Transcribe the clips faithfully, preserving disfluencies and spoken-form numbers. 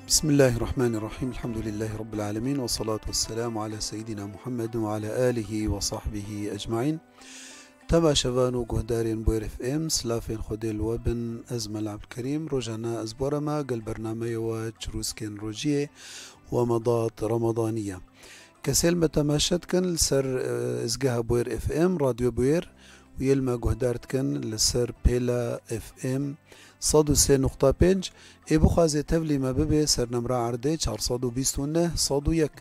Bismillahirrahmanirrahim. Elhamdülillahi Rabbil alemin. Ve salatu ve selamu ala seyyidina Muhammed ve ala alihi ve sahbihi ecmain. Temaşevan û guhdarên Bûyer F M, silafên Xwedê li we bin. Ez Mela Ebdulkerîm. Rojane ez bi we re me gel bernameya we Çirûskên Rojiyê we Medat Remedanî ye. Kesê li me temaşe dikin li ser, e, izgeha Bûyer F M, Radyo Bûyer, û yê li me guhdar dikin li ser pêla F M sed û sê nokta pênc. Ê bixwazê tevlî me bibê, ser nemra erdê çar sed û bîst û neh sed û yek.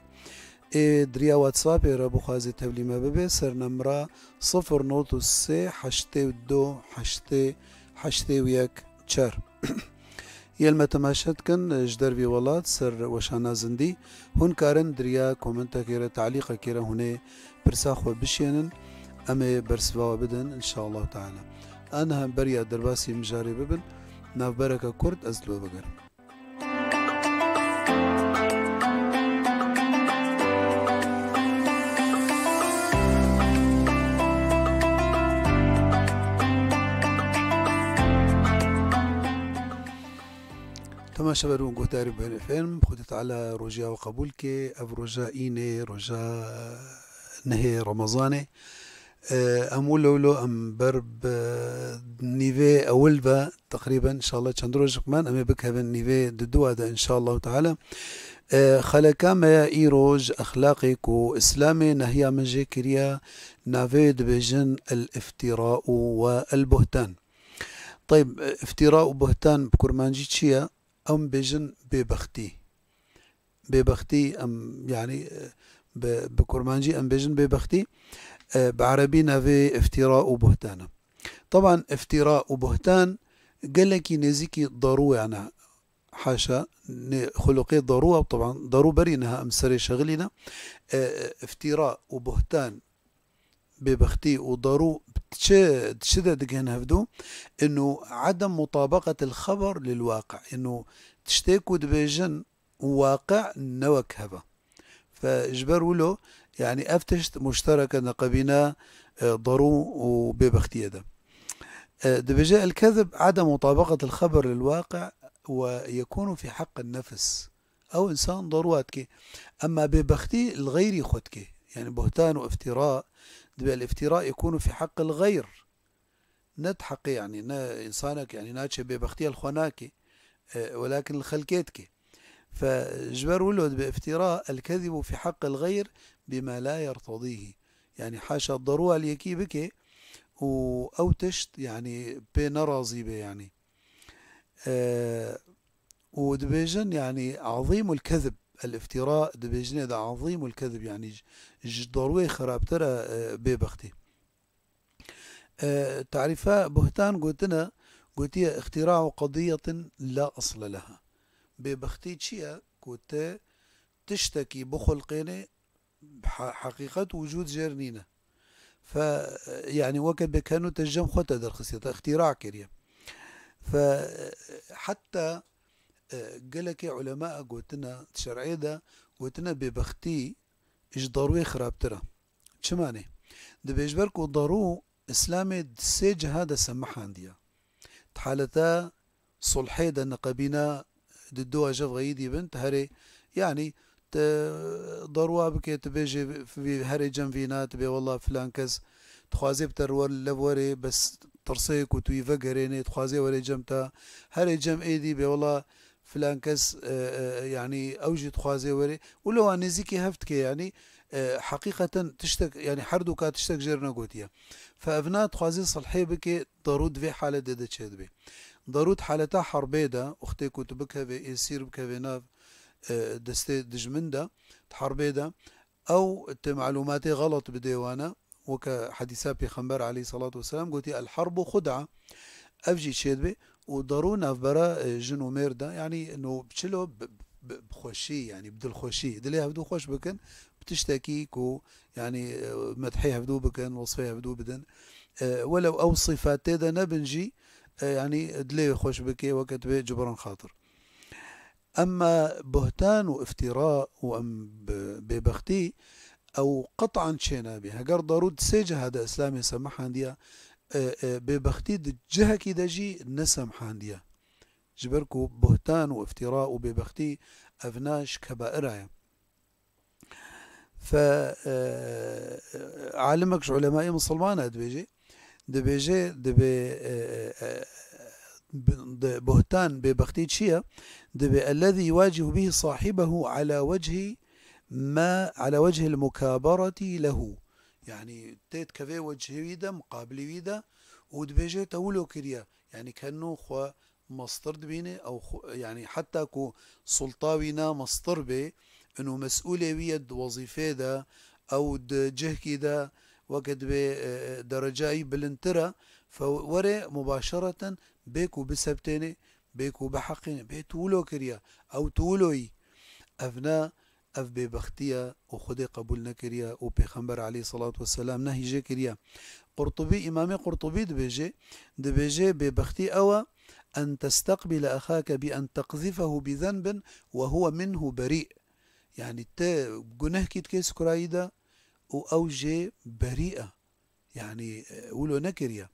Ê diriya WhatsAppê re bixwazê tevlî me bibê, ser nemra sifir not û sê heştê û du heştê heştê û yek çar. Yê li me temaşe dikin ji dervî welat, ser weşana zindî, hûn karin diriya komentekê re, talîqekê re hûn ê pirsa xwe bişênin, em ê bersiva we bidin, inşallah teala. Aniha beriya derbasî mijarê bibin, navbereke kurt ez li we bigerim. Temaşever û guhdarê Bûyer F M, Xwedê Teala rojiya we qebûl ke. Ev roja înê, roja nehê Remezanê. E, em wilo wilo em ber bi nîvê ewil ve, teqrîben, inşallah çend rojek man, em ê bikevin nîvê diduwa de, inşallah teala. E, xeleka me ya îro ji exlaqê ku Îslamê nehiya min jê kiriye, navê dibêjin el-îftîra û we el-buhtan. Teyb, e, îftîra û buhtan bi kurmancî çi ye? Em bêjin bêbextî. Bêbextî, em, yanî, e, bi, bi kurmancî em bêjin bêbextî, e, bi erebî navê îftîra û buhtan e. Teban îftîra û buhtan gelekî nêzîkî darûyan e. Haşa, nê xuluqê darû e, teban darû berî niha em serê şexilî ne. E, îftîra û buhtan, bêbextî û darû çi, çi de digihên hevdû? Inu edem mutabeqetil xeber lil waqi. Inu tiştê ku dibêjin waqi ne wek hev e. Fe ji ber wilo, yanî ev tişt muşterek e neqebîna, e, darû û bêbextiyê de. E, dibêje, el-kezib edem mutabeqetil xeber lil waqi ve yekûnu fî heqqin nefs. Ew însan darû dike. Emma bêbextî li xeyrî xwe dike. Yanî buhtan û îftîra, dibê el-îftîra yekûnu fî heqqil xeyr. Ne di heqê, yanî ne însanek, yanî naçe bêbextiya li xwe nake, e, welakin li xelkê dike. Fe ji ber wilo dibê îftîra, el-kezibu fî heqqil xeyr bima la yertedîhî. Yanî haşa darû li yekî bike û ew tişt, yanî pê nerazî be, yanî. E, û dibêjin, yanî, azîmul kezib, el-îftîra dibêjinê de azîmul kezib, yanî ji, ji darûyê xerabtir e, e, bêbextî. E, tarîfa buhtan gotine, gotiye, îxtîra'u qediyetin la asle leha. Bêbextî çi ye? Ku te tiştekî bixulqênê, he-, heqîqet wicûd jêr nîne. Fe, yanî weke bêkenû te ji cem xwe te derxistiye, te îxtîra kiriye. Fe, heta, e, gelekê ulema gotine, di şer'ê de gotine bêbextî ji darûyê xirabtir e. Çima ne? Dibê ji ber ku darû Îslamê di sê ciha de semihandiye. Di haleta sulhê de niqebîna di du ajev xeyî dîbin, tu herê, yanî, tu darûa bike, tu bêjê vî, herê cem vîna, tu bê, wela filan kes dixwazê bi te re lev werê, bes tirsê ku tu yî vegerênê, dixwazê werê cem te, herê cem êdî bê, wela filan kes, e, e, yanî, ew jî dixwazê werê. Û lewa nêzîkî hev dike, yanî, e, heqîqeten tiştek, yanî, her du ka tiştek jêr negotiye. Fe evna dixwazê silhê bike, darû di vê haletê de çêdibe. Darû di haleta herbê de, wextê ku tu bikevê, êsîr bikevê nav, e, destê dijmin de, di herbê de, ew tê malûmatê xelet bidê wana, weke hedîsa Pêxember aleyhisselatu vesselam gotî, "El-harbu xud'a." Ev jî çêdibe û darû navbera, e, jin û mêr de, yanî no bi çilo, bi, bi, bi xweşî, yanî bi dilxweşî, dilê hevdû xweş bikin, bi tiştekî ku, yanî, e, medhê hevdû bikin, wesfê hevdû bidin. E, welew ew sifat tê de nebin jî, e, yanî dilê wê xweş bike, weke tu bê cibran xatir. Emma buhtan û îftîra û em bi-, bêbextî, ew qet'an çênabî. Heger darû di sê ciha de Îslamê semihandiya, e, e, bêbextî di cihekî de jî nesemihandiya. Ji ber ku buhtan û iftira û bêbextî evna ji kebaira ye. Fe, e, alimek ji ulemayê misilmana dibêje, dibêje, dibê, e, e, e, bi-, di-, buhtan, bêbextî çi ye? Dibê, "Ellezî yuvacihu bihi sahibehu ala wechî ma, ala wechîl mukaberetî lehu." Yanî tê dikeve wechê wî de, muqabilî wî de û dibêje, "Te wilo kiriye." Yanî kenno xwe mestir dibîne, ew xwe, yanî heta ku sulta wî na mestir bê, ino mesûlê wî ye di wezîfê de, ew di cihkî de, weke dibê, e, e, derecayî bilindtir e, fe were mubaşereten bê ku bisebtêne, bê ku biheqîne, bê tu wilo kiriye, ew tu wilo yî. Ev ne, ev bêbextî ye û Xwedê qebûl nekiriye û Pêxember aleyhisselatu vesselam nehyî jê kiriye. Qurtubî, Îmamê Qurtubî dibêje, dibêje, bêbextî ew e, "En testeqbile axake bi en teqzifehu bi zenbin ve huve minhu berî." Yanî te gunehkî dikê sikurayî de û ew jê berî e. Yanî, e, wilo nekiriye.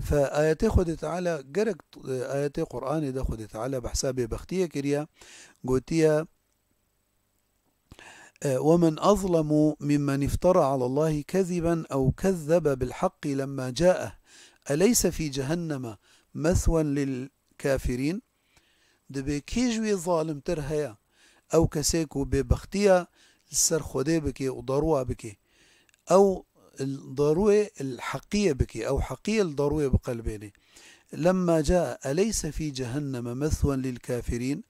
Fe ayetê Xwedê Teala gerek, e, ayetê Qur'anê de Xwedê Teala behsa bêbextiyê kiriye, gotiye, e, "Ve men azlemu mimmen iftara alallahi keziben ew kezzebe bil haqqi lemma caeh. Eleyse fi cehenneme meswen lil kafirîn." Dibê kê ji wê zalimtir heye? Ew kesê ku bêbextiya li ser Xwedê bike û daruwa bike. Ew daruwê li heqiyê bike, ew heqiyê li daruwê biqelbêne. Lemma ca eleyse fî cehenneme meswen lil kafirîn.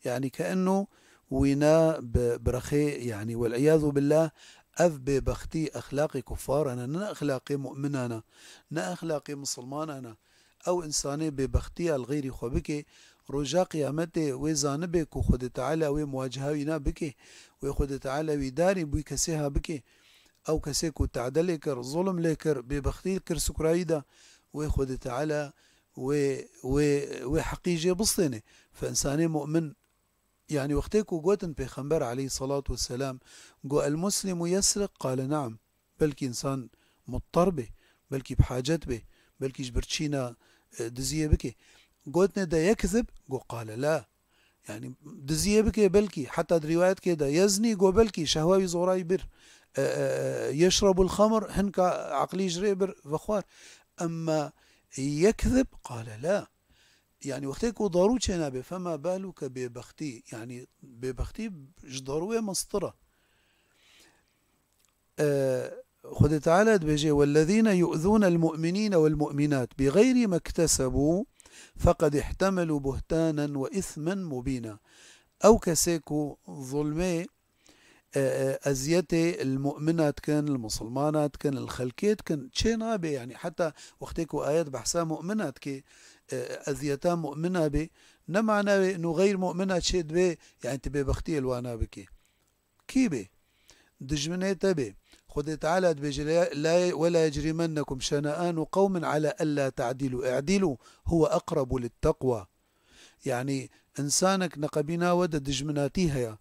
Yanî ke enno wîna bi, birexê, yanî wel îyâzu billah, ev bêbextî exlaqê kuffar e, ne exlaqê mu'minan e, ne exlaqê misilmanan e. Ew însanê bêbextiya li xeyrî xwe bike, roja qiyametê wê zanibe ku Xwedê Teala wê muwaceha wî na bike, wê Xwedê Teala wî darî bûy kesê ha bike. Ew kesê ku tade lê kir, zulm lê kir, bêbextî kir sikurayî de, wê Xwedê Teala wê, wê, wê heqî jê bistêne. Fe însanê mu'min, yanî wextê ku gotin Pêxember aleyhisselatu vesselam, got, "El muslimu yesriq?" Qale, "Naam." Belkî însan muttar be, belkî bi hacet be, belkî ji birçîna, e, diziyê bike. Gotine de yekzib, go qale la. Yanî diziyê bike belkî, heta di rîwayetke de yeznî, go belkî şehwa wî zorayî bir. E, e, e, yeşrebul xemr, hinka eqlî ji rê bir vexwar. Emma yekzib, qale la. Yanî wextê ku darû çênabe, fema baluke bêbextî. Yanî bêbextî ji darûyê mestir e. E, Xwedê Teala dibêje, "Wellezîne yu'zûnel mu'minîne wel mu'minat bi xeyrî mektesebu feqed ihtemelû buhtanen ve ismen mubîna." Ew kesê ku zulmê, e, e, eziyetê li mu'mina dikin, li misilmana dikin, li xelkê dikin, çê nabe, yanî heta wextê ku ayet behsa mu'mina dike, e, eziyeta mu'mina be, ne mana wê ino xeyr mu'mina çê dibe, yanî tu bêbextiyê li wana bike. Kî bê? Dijminê te bê. Xwedê Teala dibêje, "La, la, ve la yecrimennekum şena'anu qewmin ala ella ta'dilu, i'dilu huve eqrebu litteqwa." Yanî, însanek neqebîna we de dijminatî heye.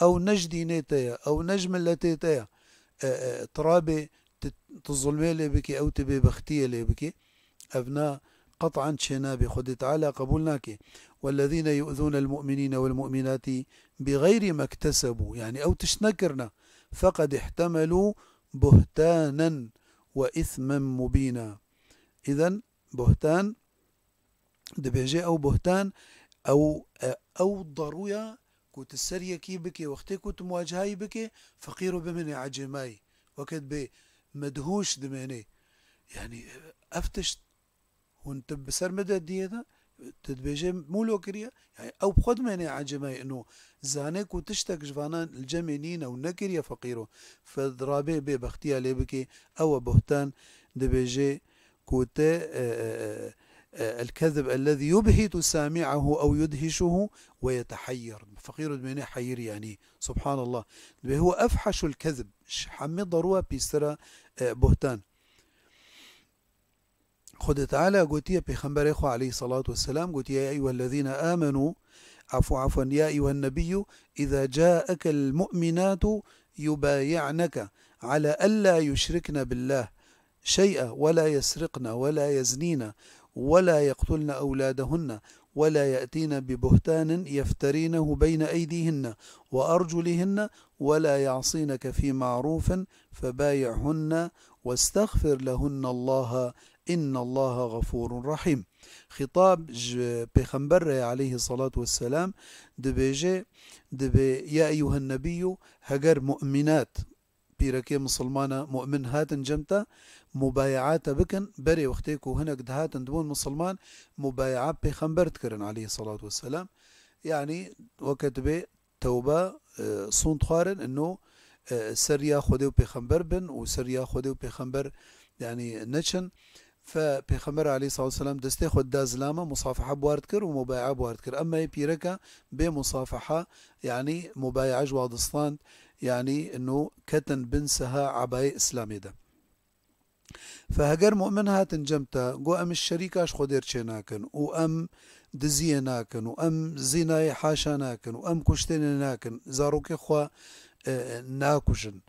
Ew ne ji dînê te ye, ew ne ji miletê te ye. E, e, tu rabê tu, tu zulmê lê bikî, ew tu bêbextiyê lê bikî. Ev na qet'an çênabe, Xwedê Teala qebûl nake. "Wellezîne yu'zûnel mu'minîne wel mu'minatî bi xeyrî mektesebû." Yanî ew tişt nekirine. "Feqed ihtemelû buhtanen ve ismen mubîna." Îzen buhtan dibêje ew buhtan, ew, e, ew darûya ku tu ser yekî bike, wextê ku tu muwacehayî bike, feqîro bimêne ecêmayî. Weke dibê medhûş dimêne. Yanî, ev tişt hûn tu bi ser min de diyê de, tu dibêje mûlo kiriye. Yanî, ew bi xwe dimêne ecêmayî ino. Zane ku tiştek ji vanan li cemê nîne û nekiriye feqîro. Fe dirabê bêbextiya lê bike, ew e buhtan dibêje, ku te, e, e, e, e, el-kezib ellezî yubhitu sami'ahu ew yudhişuhu ve yeteheyyer. Feqîro dimêne heyir, yanî, subhanallah. Dibê huve efhaşul kezib. Ji hemî darûya pîstir e, e, buhtan. Xwedê Teala gotiye Pêxemberê xwe aleyhissalatu vesselam, gotiye, "Ya eyyuhellezîne amenû", afû, afwen, "Ya eyyuhen nebiyyu, îza caekel mu'minatu yubayi'neke ala ella yuşrikne billah şey'a ve la yesriqne ve la yeznîne ve la yeqtulne ewladehunne ولا يأتين ببهتان يفترينه بين أيديهن وأرجلهن ولا يعصينك في معروف فبايعهن واستغفر لهن الله إن الله غفور رحيم. Xîtab ji Pêxember re aleyhi salatu vesselam dibêje, dibê, ya eyyuhen nebiyyu, heger mu'minat, pîrekê misilmana mu'min hatin cem te, mubaye'a te bikin, berê wextê ku hinek dihatin dibûn misilman, mubaye'a Pêxember dikirin aleyhi salatu vesselam. Yanî weke dibê tewbe, e, sûnd xwarin, ino, e, ser riya Xwedê û Pêxember bin û ser riya Xwedê û Pêxember, yanî, neçin. Fe Pêxember aleyhi salatu vesselam destê xwe da zilama, musafaha bi war dikir û mubaye'a bi war dikir. Ema yê pîreka bê musafaha, yanî mubaye'a ji wa distand, yanî ino ketin bin seha abayê Îslamê de. Fe heger mu'min hatin cem te, got, em ji şerîka ji Xwedê re çê nakin û em diziyê nakin û em zînayê haşa nakin û em kuştinê nakin, zarokê xwe, e, nakujin.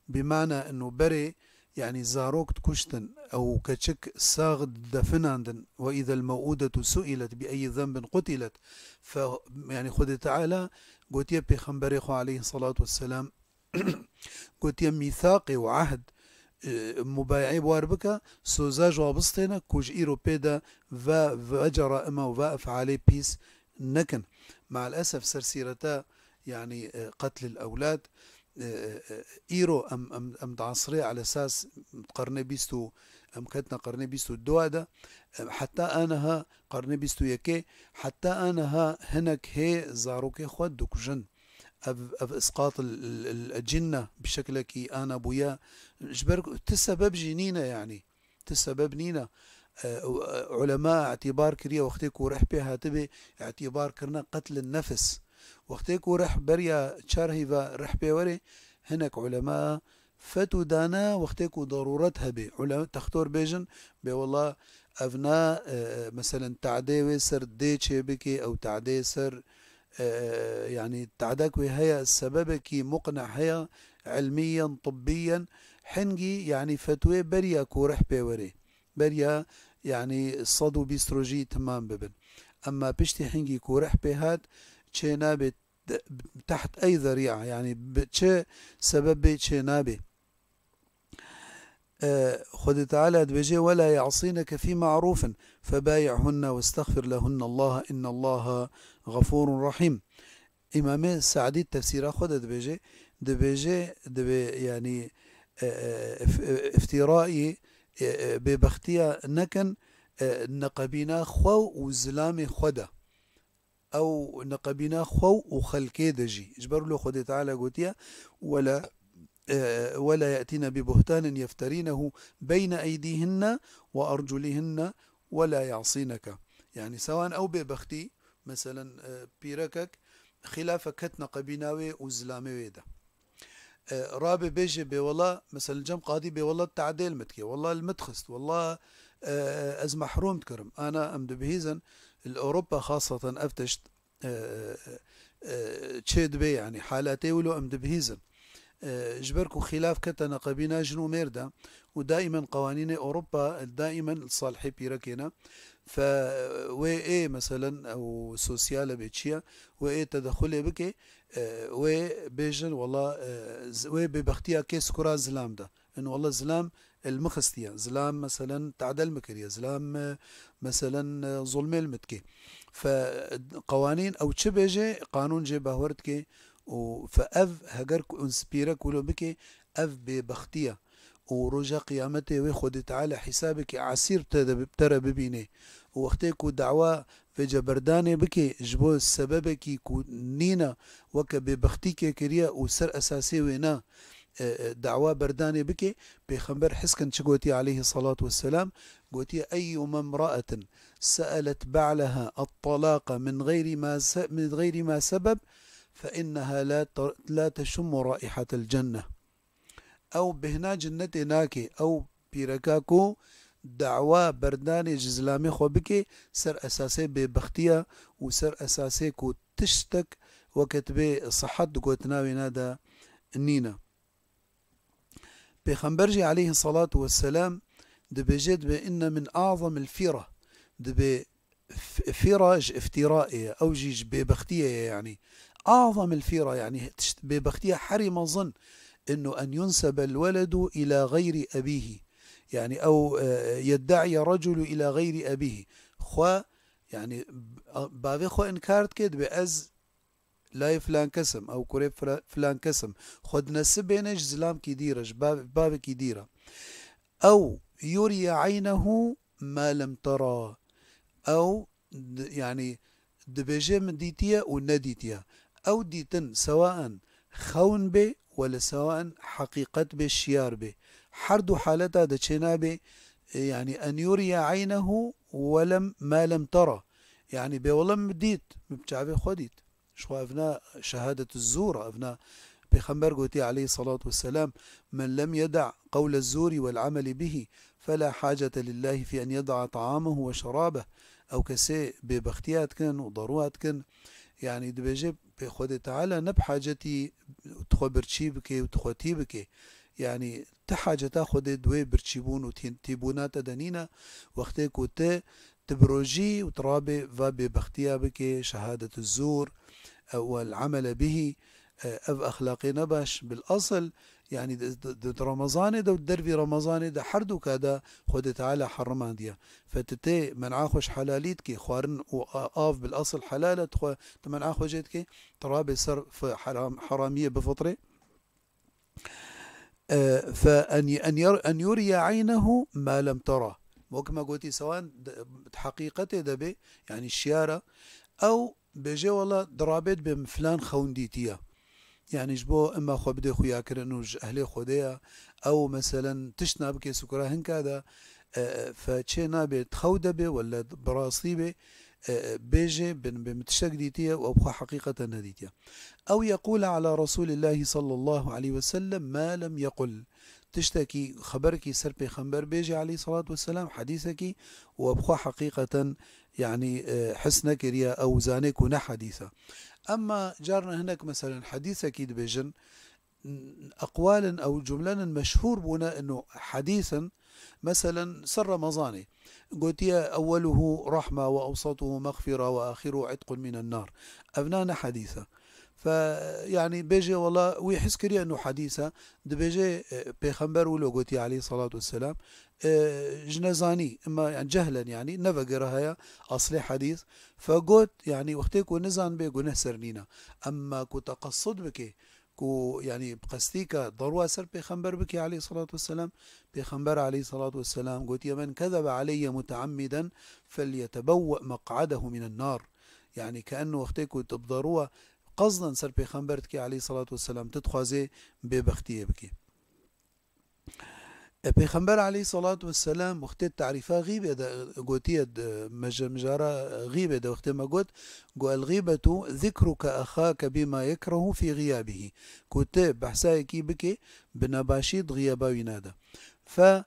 Bi mana ino berê, yanî zarok dikuştin, ew keçik sax didefinandin. Ve izel mew'udetu su'ilet bi eyyi zenbin qutilet. Fe, yanî Xwedê Teala gotiye Pêxemberê xwe aleyhi salatu vesselam, gotiye mîthaqê û ehd, e, mubaye'ê bi war bike, soza ji wa bistêne ku ji îro pê de ve, ve ceraima û ve efalê pîs nekin. Me'el esef ser sîreta, yanî, e, qetlil ewlad, e, e, e, îro em, em, em di asrê alesas qernê bîst û, em ketine qernê bîst û dua de, e, heta aniha qernê bîst û yekê, heta aniha hinek hê zarokê xwe dikujin. Ev, ev isqat il, il, il ecinne bi şeklekî ana bûye. Ji ber ku ti sebeb jî nîne, yanî. Ti sebeb nîne. E, û, e, ulema îtîbar kiriye wextê ku rih pê hatibê, îtîbar kirine qetlin nefis. Wextê ku rih beriya çar heyva rih pê were, hinek ulema fetû dane wextê ku darûret hebe. Ule-, textor bêjin, bê wela ev na, e, meselen, tadê wê ser dê çê bike, ew tadê ser, e, yanî tadek wê heye, sebebekî muqne heye, ilmiyen, tibbiyen, hingî, yanî fetwê beriya ku rih pê were. Beriya, yanî sed û bîst rojî timam bibin. Emma piştî hingî ku rih pê hat, çê nabe de-, teht ey zerî'a, yanî bi çi sebebê çê nabe? E, Xwedê Teala dibêje, "Ve la ya'sîneke fî ma'rûfin, febâyi'hunne westexfir lehunne Allaha, inne Allaha xefûrun rahîm." Îmamê Se'dî tefsîra xwe de dibêje, dibêje, dibê, yanî, e, e, îf-, e, îftîrayî, e, e, bêbextiya nekin, e, neqebîna xwe û zilamê xwe de. Ew neqebîna xwe û xelkê de jî. Ji ber wilo Xwedê Teala gotiye, "Wela, e, wela ye'tîne bi buhtanin yefterînehu beyne eydîhinne ve erculîhinne wela ya'sîneke." Yanî sewan ew bêbextî, meselen, e, pîrekek, xîlafe ket neqebîna wê û zilamê wê de. E, rabe bêje bê wela, mesela cem qadî bê wela tadê li min dike, wela li min dixist, wela, e, ez mehrûm dikirim. Ana em dibihîzin, li Ewropa xaseten ev tişt, e, e, çê dibe, yanî halatê wilo em dibihîzin. E, ji ber ku xîlaf kete neqebîna jin û mêr de û daimen qewanînê Ewropa daimen li salihê pîrekê ne. Fe wê ê, meselen, ew sosyal e bê çi ye, wê ê tedexulê bike, e, wê bêjin, wela, e, z-, wê bêbextiya kê skura zilam de. In wela zilam li min xistiye. Zilam, meselen, tadel min kiriye. Zilam, e, meselen, e, zulmê li min dike. Fe, e, qewanîn ew çi bêje, qanûn jê behwer dike û fe ev heger ku in spîrek wilo bike, ev bêbextiye. Û roja qiyametê wê Xwedê Teala hîsabekî esîr bi te de bi-, bi te re bibîne. Û wextê ku dawa vêceberdanê bike ji bo sebebekî ku nîne, weke bêbextîkê kiriye û ser esasê wê ne, e, e, dawa berdanê bike, Pêxember hiskin çi gotiye aleyhi salatu vesselam? Gotiye, "Eyyuma imra'atin se'elet ba'leha at-talaqa min gayri ma se-, min gayri ma sebeb, fe inneha la te-, la teşummu raihatel cenne." Ew bêhna cinnetê nake, ew pîreka ku dawa berdanê ji zilamê xwe bike, ser esasê bêbextiya û ser esasê ku tiştek weke dibê sihet di gotina wê ne de nîne. Pêxember jî aleyhi salatu vesselam dibêje, dibê, "Inne min azamil fira", dibê f-, fira ji îftiraê ye, ew jî ji bêbextiyê ye, yanî. أعظم الفرة، yanî tişt-, bêbextiya herî mezin, إنه أن ينسب الولد إلى غير أبيه. Yanî ew, e, يدعي الرجل إلى غير أبيه. Xwe, yanî, b-, bavê xwe inkar dike, dibê ez layê filan kes im, ew kurê fila-, filan kes im. Xwe dinesibêne ji zilamkî dî re, ji bav-, bavekî dî re. أو يري عينه ما لم ترى. Ew, d-, yanî, dibêje min dîtiye û nedîtiye. Ew dîtin sewaen xewn bê wele sewaen heqîqet bê, şiyar bê. Her du haleta de çênabê, e, yanî, أن يري عينه ولم، ما لم ترى. Yanî, bê wele min dît, min bi çavê xwe dît. Ji xwe evna şehadetu zûr e, evna Pêxember gotiye aleyhissalatu vesselam, "Men lem yeda qewle zûrî wel ameli bihî, fela hacete lillahi fi en yeda ta'amehu ve şerabehu." Ew kesê bêbextiya dikin û daruwa dikin, yanî dibêje pê Xwedê Teala ne bi hacetî tu xwe birçî bike û tu xwe tî bike. Yanî ti haceta Xwedê di wê birçîbûn û tî-, tîbûna te de nîne, wextê ku tu tu birojî û tu rabê va bêbextiya bikê, şehadetu zûr, e, wel amele bihî, e, ev exlaqê nebaş. Bil asil, yanî di, di, di Remezanê de û dervî Remezanê de her du ka de Xwedê Teala herimandiye. Fe tu tê men'a xwe ji helalî dikê, xwarin û a-, av bil asil helal e, tu xwe, tu men'a xwe jê dikê, tu rabê ser fi heram, heramiyê bifitrê. E, fe en, en yer-, en yuriye eynehu ma lem tera. Wek me gotî sewan di, di heqîqetê de bê, yanî şiyara, ew bêje wela dirabêt bê min filan xewn dîtiye. Yanî ji bo ema xwe bidê xuyakirin û ji ehlê Xwedê ye, ew meselen tişt nabikê sukura hinka de, e, e, fe çê nabê di xew de bê, wele bi rastî bê, e, e, bêjê, bin, bin tiştek dîtiye û ew xwe heqîqeten nedîtiye. Ew yeqûle ala Resûlillahî sallallahu aleyhi ve sellem ma lem yequl. Tiştekî, xeberekî ser Pêxember bêjê aleyhissalatu vesselam, hedîsekî, û ew xwe heqîqeten, yanî, e, his nekiriye, ew zanê ku ne hedîs e. Emma carna hinek meselen hedîsekî dibêjin, eqwalin ew cumlenin meşhûr bûne ino hedîsin, meselen ser Remezanê gotiye, "Ewweluhu rahme ve ewsatuhu mexfira ve axiruhu itqun minen nar." Evna ne hedîs e. Fe, yanî bêjê wela wî his kiriye ino hedîs e, dibêjê, e, Pêxember wilo gotiye aleyhissalatu vesselam, e, ji nezanî, ima, yanî cehlen, yanî ne vegere heye aslê hedîs. Fe got, yanî wextê ku nizan bê guneh ser nîne. Emma ku teqesud bikê, ku, yanî, bi qestî ke daruwa ser Pêxember bikê aleyhissalatu vesselam, Pêxember aleyhissalatu vesselam gotiye, "Men kezebe aleyye muteammiden felyetebewwe meq'adehu minen nar." Yanî, ke eno wextê ku tu bi daruwa qesden ser Pêxember dikê aleyhissalatu vesselam, tu dixwazê bêbextiyê bikê. E, Pêxember aleyhissalatu vesselam wextê tarîfa xîbê de, e, gotiye, e, meje-, mijara xîbê de wextê me got, got, "El-xîbetu zikruke exake bima yekrehu fî xiyabihî." Ku tu behsa yekî bikê, bi nebaşî di xiyaba wî nade. Fe,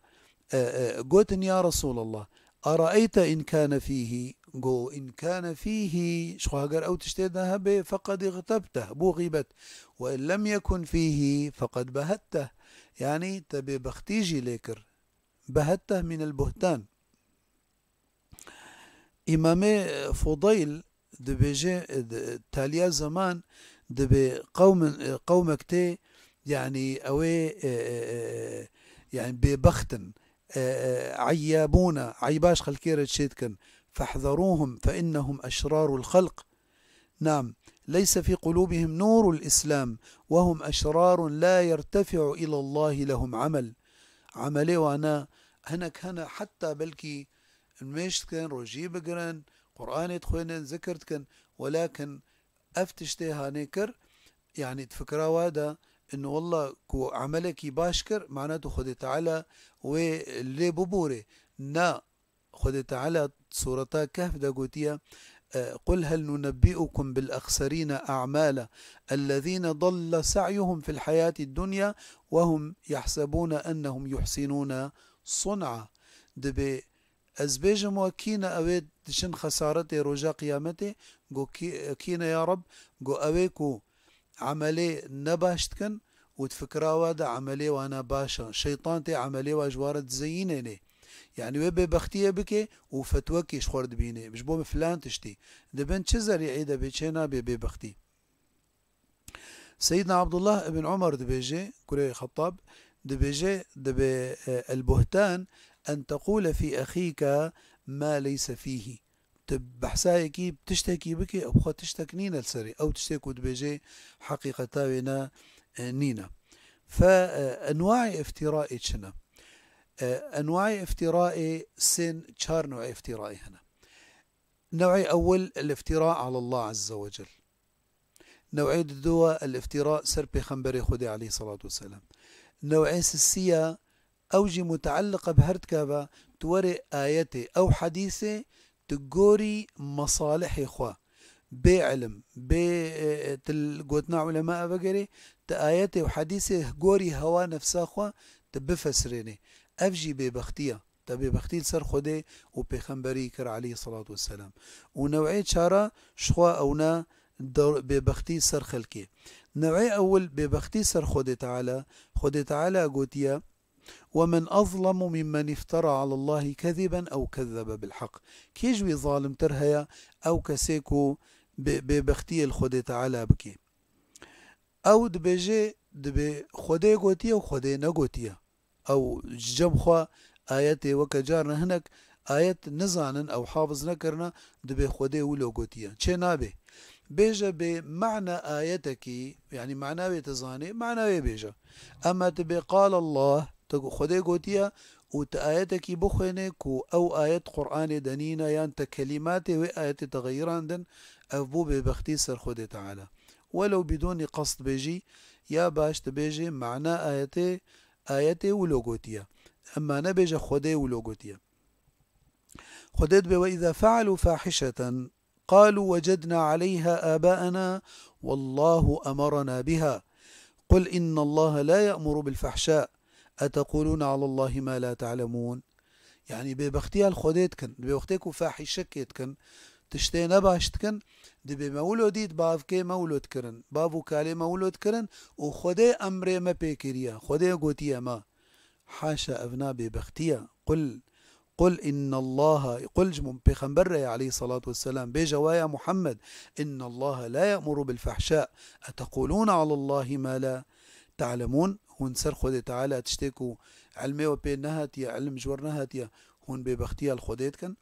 e, e, gotin, "Ya Resûlallah, araeyte in kâne fîhî?" Go, "In kâne fîhî", ji xwe heger ew tiştê de hebe, "feqed îxtebteh", bû xîbet. "Ve in lem yekun fîhî, feqed behetteh." Yanî te bêbextî jî lê kir. Behetteh mînel buhtan. Îmamê Fudayl dibêje, e, di, taliya zeman dibê qewmin, e, qewmek tê, yanî ew ê, e, e, e, yanî bêbext in, e, e, eyyabûne, eyba ji xelkê re çê dikin. "Fehzerûhum fe innehum eşrarul xelq." Nam, "Leyse fî qulûbihim nûrul Îslam ve hum eşrarun la yertefi'u ilallahi lehum amel." Amelê wana hinek hene, heta belkî Nimêj dikin, rojî bigirin, Qur'anê dixwênin, zikir dikin. Welakin ev tiştê hanê kir, yanî di fikra wa de, in wella ku emelekî baş kir, mana tu Xwedê Teala wê lê biborê. Na, Xwedê Teala sureta Kehf de gotiye, e, "Qul hel nunebbi'ukum bil exserîne a'mala, ellezîne dalle se'yuhum fil heyatid dunya ve hum yahsebûne ennehum yuhsinûne sun'a." Dibê Ez bêjim we kî ne ew ê diçin xesaretê roja qiyametê? Go kî, kî ne ya Reb? Go ew ê ku emelê nebaş dikin û di fikira we de emelê wana baş e. Şeytan tê emelê wa ji wa re dizeyînênê. Yani wê bêbextiyê bike û fetwekî ji xwe re dibîne. Ji bo min filan tiştî. Di bin çi zerî'ê de bê çê nabe bêbextî? Seyyidna Abdullah ibn Umar dibêje, kurê Xettab, dibêje, dibe, e, "El-buhtan en teqûle fî exîke ma leyse fîhî." Tu behsa yekî, tiştekî bike, ew xwe tiştek nîne li serê. Ew tiştê ku dibêje, heqîqeta wê ne, e, nîne. Fe, e, enwaê îftîraê çi ne? E, enwaê îftîraê sên, çar newê îftîraê hene. Newê ewil, el-îftîra alallah azze ve cel. Newê diduwa, el-îftîra ser Pêxemberê Xwedê aleyhissalatu vesselam. Newê sisiya, ew jî mutealliq e bi her tika ve, tu werê ayetê ew hedîsê, tu gorî mesalihê xwe, bê ilim, bê, e, e, tu li gotina ulema vegerê, tu ayetê û hedîsê gorî hewa nefsa xwe tu bifesirênê. Ev jî bêbextî ye. Te bêbextî li ser Xwedê û Pêxemberî kir aleyhissalatu vesselam. Û newê çara ji xwe ew ne der-, bêbextî ser xelkê. Newê ewil bêbextî ser Xwedê Teala. Xwedê Teala gotiye, "Ve men azlemu mimmen iftera alallahi keziben ew kezzebe bil haq." Kê ji wî zalimtir heye ew kesê ku bê-, bêbextiyê li Xwedê Teala bike? Ew dibêje, dibê Xwedê gotiye û Xwedê negotiye. Ew ji cem xwe ayetê weke carna hinek ayet nizanin, ew hafiz nekirine, dibê Xwedê wilo gotiye. Çê nabe. Bêje bê mana ayetekî, yanî mana wê tu zanê, mana wê bêje. Ema tu bê qal Allah, tu Xwedê gotiye û tu ayetekî bixwêne ku ew ayet Qur'anê de nîne yan te kelîmatê wê ayetê te xeyirandin, ev bû bêbextî ser Xwedê Teala. Welew bidûnî qasd bêjî, ya baş dibêjê mana ayetê, ayetê wilo gotiye. Ema nebêje Xwedê wilo gotiye. Xwedê dibê, "Ve izâ fealû fahişeten, qalû wecednâ aleyha âbâenâ, wallâhu emerena bihâ. Qul innallâhe lâ ye'muru bil fahşâ, eteqûlûne alallâhi mâ lâ te'lemûn." Yanî bêbextiya li Xwedê dikin. Di bêbextê ku fahîşekê dikin, tiştê nebaş dikin, dibê me wilo dît, bavkê me wilo dikirin, bav û kalê me wilo dikirin û Xwedê emrê me pê kiriye, Xwedê gotiye me. Haşa, ev na bêbextî ye. Qul, qul innallaha, qul ji min pêxember re ye aleyhissalatu vesselam. Bêje wa ya Muhammed, innallaha la ya'muru bil fahşâ, etequlûne alallahi ma la ta'lemûn. Hûn ser Xwedê Teala tiştê ku ilmê we pê nehatiye, ilm ji we re nehatiye, hûn bêbextiya li Xwedê dikin.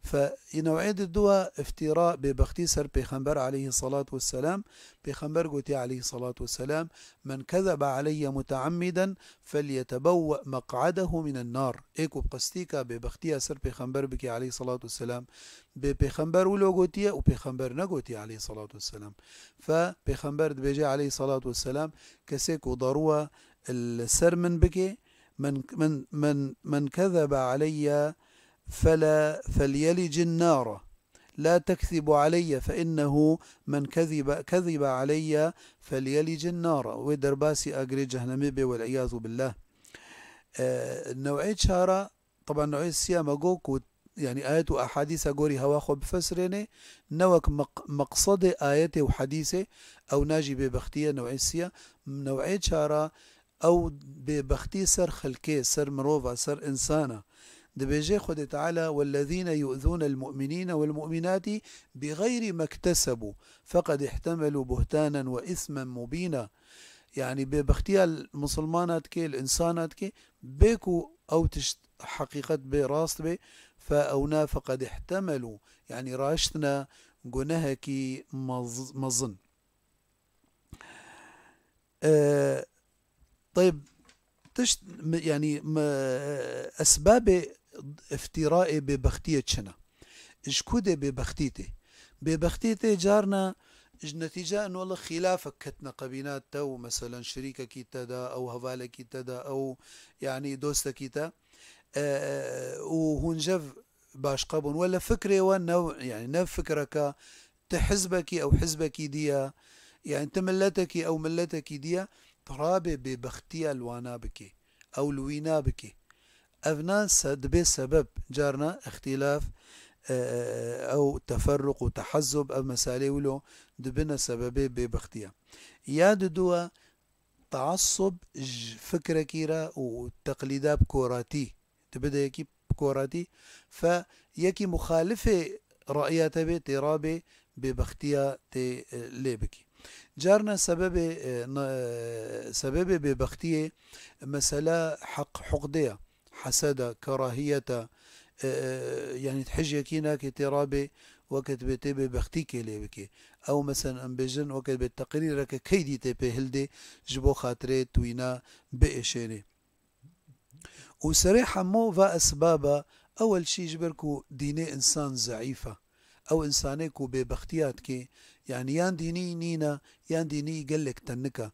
Fe, new'ê di dua iftîra, bêbextî ser Pêxember aleyhissalatu vesselam. Pêxember gotiye aleyhissalatu vesselam, "Men kezebe aleyye muteammiden, felyetebewwe meq'adehu minen nar." Ê ku bi qestîka bêbextiya ser Pêxember bike aleyhissalatu vesselam, bê Pêxember wilo gotiye û Pêxember negotiye aleyhissalatu vesselam. Fe, Pêxember dibêje aleyhissalatu vesselam, kesê ku daruwa li ser min bike, "Men, men, men, men kezebe aleyye fela, felyelici nara. La tekzibu aleyye fe innehu men kezibe, kezibe aleyye felyelici nara." Wê derbasî agirê cehnemê bê, wel iyazu billah. E, new'ê çara, taban new'ê siya me got ku, yani ayet û ehadîsa gorî hewa xwe bifesirênê, ne wek meq-, meqsedê ayetê û hedîsê, ew na jî bêbextî ye, new'ê siya. New'ê çara, ew bêbextî ser xelkê, ser mirova, ser insana. Dibêje Xwedê Teala, "Wellezîne yu'zûnel mu'minîne wel mu'minâtî bixeyrî mektesebû, feqed ihtemelû buhtanen ve ismen mubîna." Yani bêbextiya li misilmana dike, li insana dike, bê ku ew tişt heqîqet bê, rast bê, fe ewna feqed ihtemelû, yani raştine gunehekî mez-, mezin. E, teyb, tişt, mi-, yani, mi-, esbabê îftîraê bêbextiyê çi ne? Ji ku dê bêbextî tê? Bêbextî tê carna ji netîca eno li xîlafek ketine qebîna te û meselen şirîkekî te de, ew hevalekî te de, ew, yani, dostekî te, e, û hûn jev başqa bûn. Wele fikrê we new, yani, new fikreke, ti hizbekî, ew hizbekî dî ye, yani, ti miletekî, ew miletekî dî ye, tu rabê bêbextiya li wana bikê, ew li wîna bikê. Ev na se-, dibê sebeb, carna îxtîlaf, e, ew teferruq û tehezzub, ev meselê wilo dibine sebebê bêbextiya. Ya diduwa, teassub ji fikrekî re û teqlîda bi koratî, tu bide yekî bi koratî, fe yekî muxalifê ra'ya te bê, tê rabê bêbextiya tê, e, lê bikî. Carna sebebê, e, na-, e, sebebê bêbextiyê mesela heq-, huqdê ya, heseda, kerahiyeta, e, e, yanî tu hijyekî nakê tê rabê weke tu bê tê bêbextîkê lê bikê. Ew mesela em bêjin weke tu bê teqrîreke keydî tê pê hildê ji bo xatirê tu wîna biêşênê. Û serê hemû va esbaba, ewel şî ji ber ku dînê însan zeîf e. Ew însanê ku bêbextiya dike, yanî yan dînî nîne, yan dînî gelek tenik e.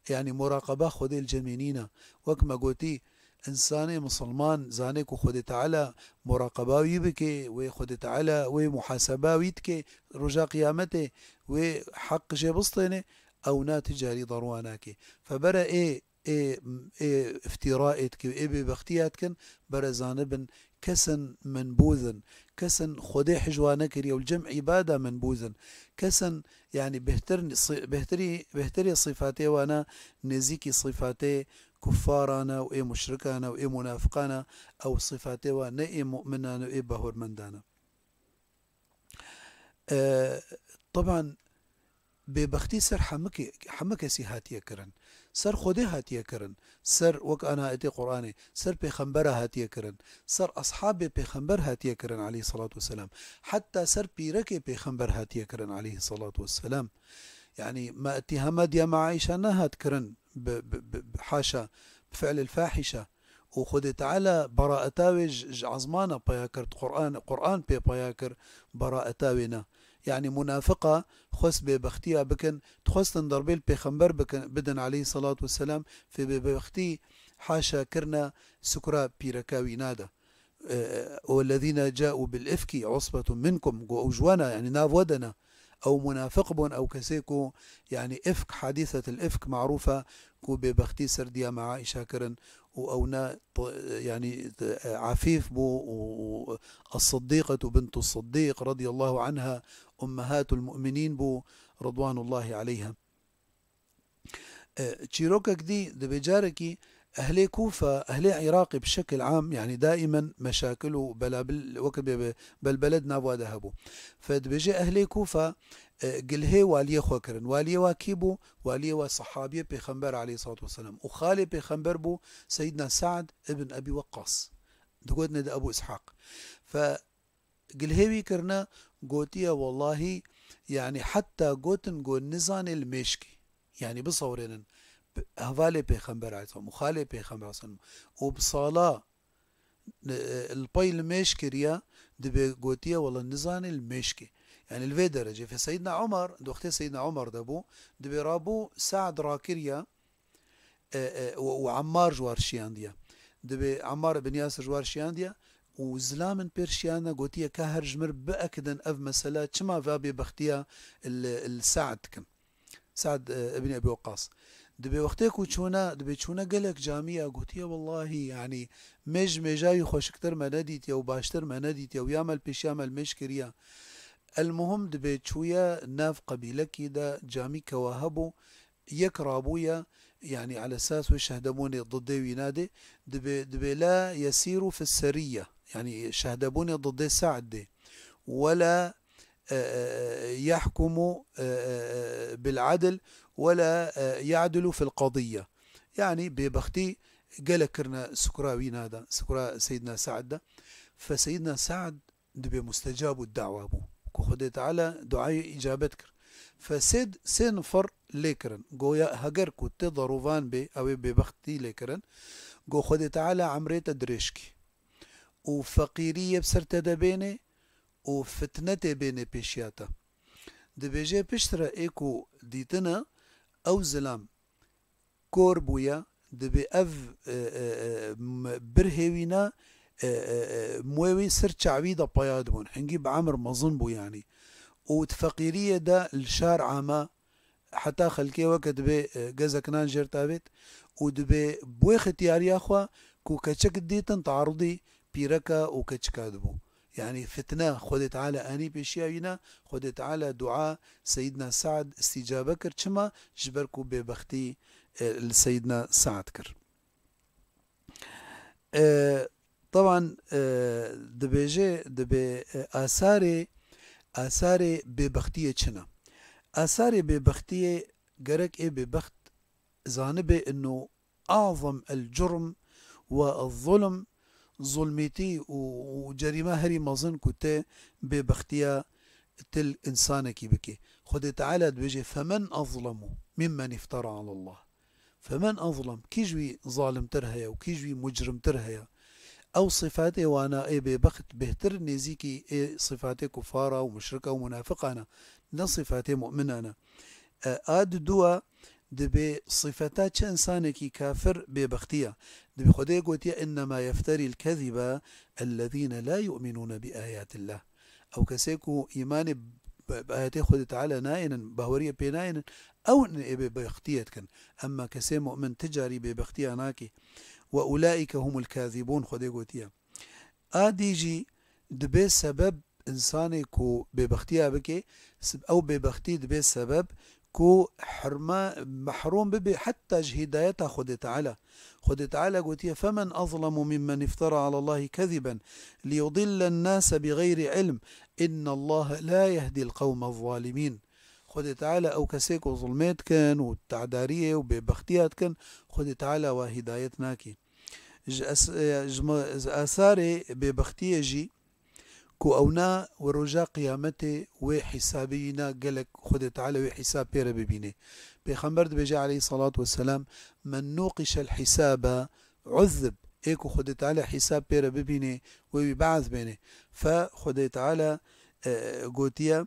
Yanî muraqeba Xwedê li cemê nîne. Wek me gotî, însanê misilman zane ku Xwedê Teala muraqeba wî bike, wê Xwedê Teala wê muhaseba wî dike roja qiyametê, wê heq jê bistêne, ew na ti carî derwa nake. Fe bere ê ê, ê îftîraê dike û ê bêbextiya dikin, bere zanibin kesin menbûz in, kesin Xwedê hij wa nekiriye û li cem îbada menbûz in. Kesin, yanî bêhtir, si-, bêhtirî, bêhtirê sîfatê wana nêzîkî sîfatê kuffaran e û ê muşrikan e û ê munafiqan e, ew sîfatê wa ne ê mu'minan e û ê bahurmendan e. E, teban, bêbextî ser hemikê-, hemû kesî hatiye kirin. Ser Xwedê hatiye kirin. Ser, wek ana ayetê Qur'anê, ser pêxembera hatiye kirin. Ser ashabê pêxember hatiye kirin aleyhissalatu vesselam. Heta ser pîrekê pêxember hatiye kirin aleyhissalatu vesselam. Yanî me îttîhama diya me Aîşa nehat kirin bi, bi, bi, bi, haşa, bi fi'lil fahîşe. Û Xwedê Teala beraeta wê ji, ji ezmana peya kir, Qur'an, Qur'an pê peya kir beraeta wê ne. Yanî munafiqa xwest bêbextiya bikin, dixwestin derbê li pêxember bikin, bidin aleyhissalatu vesselam, fê bêbextî haşa kirine sukra pîreka wîna de. E, "Wellezîne câû bil ifki usbetun minkum", got ew ji we ne, yanî nav we de ne. Ew munafiq bûn, ew kesê ku, yanî ifk, hadîsetil ifk marûf e, ku bêbextî ser diya me Aîşa kirin û ew ne, yanî, e, afîf bû û, û Es-Siddîqetu bintu Siddîq radiyallahu anha, ummehatul mu'minîn bû, ridwanullahi aleyha. E, çîrokek dî dibê carekî ehlê Kûfe, ehlê Iraqê bi şekil am, yanî daimen meşakil û belabil, weke bê, bê, belbele di nav wa de hebû. Fe dibêje ehlê Kûfe, e, gilhê waliyê xwe kirin. Waliyê wa kî bû? Waliyê wa sehabiyê Pêxember aleyhissalatu vesselam. Û xalê Pêxember bû Seyyidna Sa'd ibn Ebî Weqqas. Digotinê de Ebû Îshaq. Fe gilhê wî kirine, gotiye, "Wellahî, yanî heta gotin got nizanê li mêşkê." Yanî bisewrênin, bi-, hevalê Pêxember aleyhisselam û xalê Pêxember aleyhisselam û bi sala, e, e, li pey li mêş kiriye, dibê gotiye, "Wela nizanê li mêşkê." Yanî li vê derecê. Fe Seyyidna Umar, di wextê Seyyidna Umar de bû, dibê rabû Sa'd rakiriye, e, e, û, û Ammar ji war şiyandiye. Dibê Ammar bin Yasir ji war şiyandiye û zilamin pêr şiyandine, gotiye, "Ka her ji mir biekidin ev mesele, çima va bêbextiya li, li Sa'd dikin?" Sa'd, e, ibn Ebî Weqqas. Dibê wextê ku çûne, dibê çûne gelek camiya, gotiye, "Wellahî, yanî mêj mêja wî xweşiktir me nedîtiye û baştir me nedîtiye û ya me li pêşiya me li mêj kiriye." El muhim dibê çûye nav qebîlekî de camî kewa hebû, yek rabûye, yanî ala esas wê şehdebûnê didê wî nadê, dibê, dibê la yesîru fi serîye, yanî şehdebûnê didê Sa'd dê. Wela, e, e, yahkumu, e, e, e, bil adl, wela, e, ya'dilu fil qadiyye. Yanî bêbextî gelek kirine sukra wî nada, sukra Seyyidna Sa'd de. Fe Seyyidna Sa'd dibê mustecabu dawa bû. Ku Xwedê Teala duayê îcabet kir. Fe sê, sê nifir lê kirin. Goya heger ku ti darovan bê, ew ê bêbextî lê kirin. Go Xwedê Teala emrê te dirêj kî. Û feqîriyê bi ser te de bênê û fitne tê bênê pêşiya te. Dibêje piştre ê ku dîtine ew zilam kor bûye, dibê ev, e, e, e, m-, birhê wî ne, e, e, e, muê wî ser çavî de peya dibûn. Hingî bi emir mezin bû yanî. Û di feqîriyê de li şar ame, heta xelkê weke dibê, e, gezek nan jêr tavêt û dibê bi wê xetiyariya xwe ku keçik didîtin, tearudî pîreka û keçika dibû. Yanî fitne Xwedê Teala anî pêşiya wî ne, Xwedê Teala dua Seyyidna Sa'd îstîcabe kir. Çima? Ji ber ku bêbextî, e, li Seyyidna Sa'd kir. E, Teban, e, dibêje, dibê, e, asarê, asarê bêbextiyê çi ne? Asarê bêbextiyê gerek ê bêbext zanibe ino azem el curm we el zulm, zulmîtî û, û cerîme herî mezin ku tê bêbextiya til însanekî bike. Xwedê Teala dibêje, "Femen azlemu mimmen iftara alallah." Femen azlem, kî ji wî zalimtir heye û kî ji wî mucrimtir heye? Ew sifatê wana ê bêbext bêhtir nêzîkî ê sifatê kufara û muşrika û munafiqana, ne sifatê mu'minana. E, a diduwa dibê sifeta çi insanekî kafir bêbextiya. Dibê Xwedê gotiye, "Innema yefterî l-kezibe ellezîne la yu'minûne bi ayatillah." Ew kesê ku îmanê bi, bi ayetê Xwedê Teala nayênin, baweriyê pê nayênin, ew in ê bêbextiyê dikin. Emma kesê mu'min ti carî bêbextiya nake. "Ve ulaîke humul kazibûn", Xwedê gotiye. A dî jî dibe sebeb însanê ku bêbextiya bike, s-, ew bêbextî dibe sebeb ku hirma, mehrum bibe heta ji hîdayeta Xwedê Teala. Xwedê Teala gotiye, "Femen azlemu mimmen iftara alallahi keziben liyudillen nase bi gayri ilm, innallaha la yehdil qewmez zalimîn." Xwedê Teala ew kesê ku zulmê dikin û te'dariyê û bêbextiya dikin, Xwedê Teala wa hîdayet nake. Ji es-, e, ji ma-, ji asarê bêbextiyê jî ku ewna we roja qiyametê wê hîsabê wîna gelek Xwedê Teala wê hîsab pê re bibîne. Pêxember dibêje aleyhissalatu vesselam, "Men nûqişel hîsabe uzzib." Ê ku Xwedê Teala hîsab pê re bibîne, wê wî be'z bêne. Fe Xwedê Teala, e, gotiye,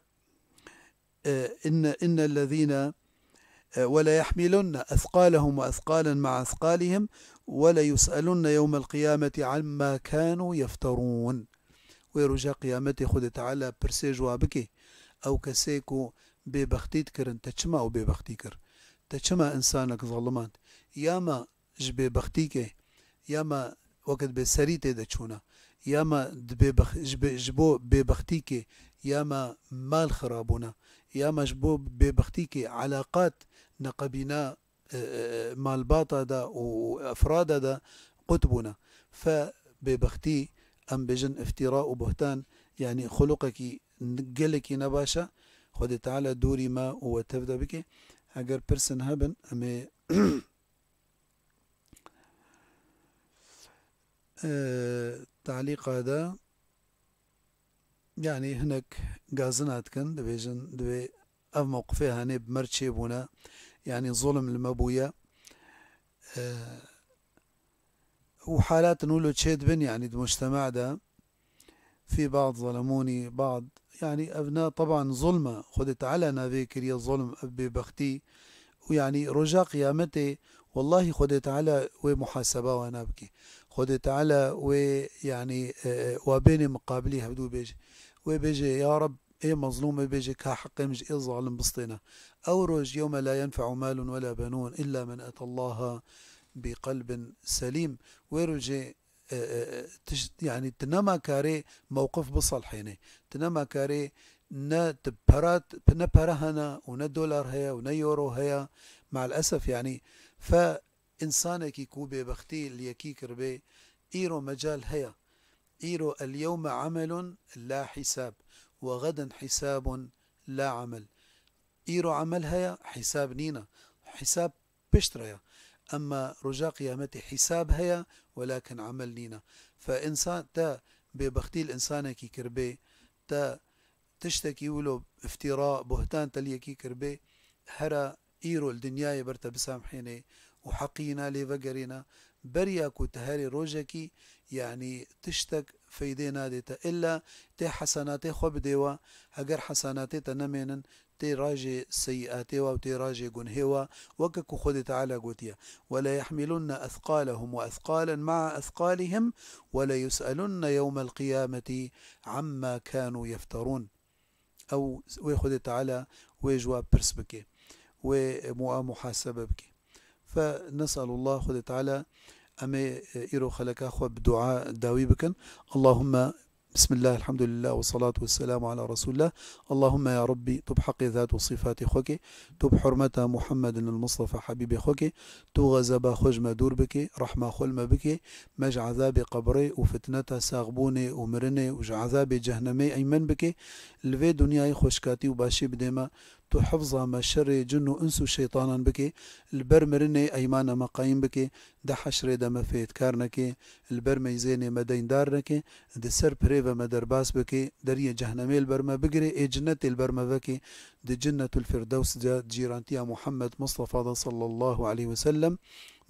e, inne, innellezîne, e, "Ve leyehmilunne esqalehum ve esqalen ma'a esqalihim ve leyus'elunne yevmel qiyameti amma kanu yefterûn." Wê roja qiyametê Xwedê Teala pirsê ji wa bike, ew kesê ku bêbextî dikirin, te çima ew bêbextî kir? Te çima însanek zalimand? Ya me ji bêbextîkê, ya me weke dibê serî tê de çûna, ya me di bêbex-, ji bê-, ji bo bêbextîkê, ya me mal xirabûna, ya me ji bo bêbextîkê elaqat neqebîna, e, e, e, malbata de û efrada de qut bûna. Fe bêbextî, em bêjin îftîra û buhtan, yanî xuluqekî n-, gelekî nebaş e. Xwedê Teala dûrî me û we tev de bike. Eger pirsin hebin, em ê e, talîqa de, yanî hinek gazina dikin, dibêjin, divê ev mewqifê hanê bi me re çêbûne, yanî zulm li me bûye. E, û halat wilo çêdibin, yanî di mujtema de, "Fî ba'd zalemûnî ba'd." Yanî ev ne, teban zulm e. Xwedê Teala navê kiriye zulm, ev bêbextî. Û yanî roja qiyametê, wellahî Xwedê Teala wê muhaseba wana bike. Xwedê Teala wê, yanî, e, e, wa bênê miqabilî hevdû bêje. Wê bêje, "Ya Reb, ê mezlûm", wê bêje, "Ka heqê min ji ê zalim bistêne." Ew roj, "Yewme la yenfe'u malun we la benûn illa men etallaha bi qelbin selîm." Wê rojê e, e, e, tişt, yanî tu nema karê mewqif biselhênê. Tu nema karê ne tu pera, ne pere hene û ne dolar heye û ne euro heye. Maalesef, yanî fe însanekî ku bêbextî li yekî kiribê, îro mecal heye. Îro el yewme amelun la hisab ve geden hisabun la amel. Îro emel heye, hîsab nîne. Hîsab pişt re ye. Emma roja qiyametê hîsab heye, welakin emel nîne. Fe însan te bêbextî li însanekî kiribê, te tiştekî wilo îftîra, buhtan te li yekî kiribê, here îro li dinyayê ber te bisamhêne û heqî yîna lê vegerîne, beriya ku te herê rojekî, yanî tiştek feydê nadê te. Îlla tê hesenatê xwe bidê we, heger hesenatê te nemênin, tê rajê seyiatê we û tê rajê gunhê we, weke ku Xwedê Teala gotiye, "Ve le yehmilunne ethqalehum ve ethqalen ma'a ethqalihim ve le yus'elunne yewmel qiyameti amma kanu yefterun." Ew, wê Xwedê Teala wê ji we pirs bike, wê mu-, muhasebe bike. Fe nes'elullah, Xwedê Teala, em ê, e, îro xeleka xwe bi dua dawî bikin. Allahümme Bismillah, elhamdülillah, ve salatu ve selamu ala Resulillah. Allahümme ya Rabbi, tu bi heqê zat û sîfatê xwe ke, tu bi hurmeta Muhammedin el Mustafa Habîbê xwe ke, tu xezeba xwe ji me dûr bike, rehma xwe li me bike, me ji ezabê qebrê û fitneta saxbûnê û mirinê û ji ezabê cehnemê eymen bike, li vê dinyayê xweşkatî û başî bidê me, tu hifza me şerê cin û ins û şeytanan bike, li ber mirinê eymana me qayîm bike, di heşrê de me fêtkar neke, li ber meyzênê me deyndar neke, di ser pirê ve me derbas bike, deriyê cehnemê li ber me bigire, ê cinnetê li ber me veke, di Cinnetul Firdews de cîrantiya Muhammed Mustafa de sallallahu aleyhi ve sellem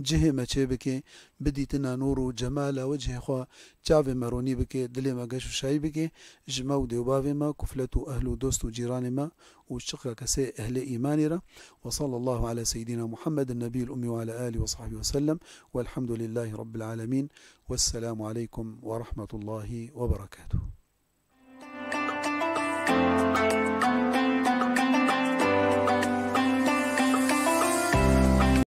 cihê me çê bike, bidîtina nûr û cemala wecihê xwe çavê me ronî bike, dilê me geş û şayî bike, ji me û dê û bavê me, kuflet û ehl û dost û cîranê me û çiqa kesê ehlê îmanê re. Ve sallallahu ala seyyidina Muhammedin nebiyil ummi ve ala alihi ve sahbihi ve sellem. Velhamdülillahi Rabbil alemin. Vesselamu aleykum ve rahmetullahi ve berekatuhu.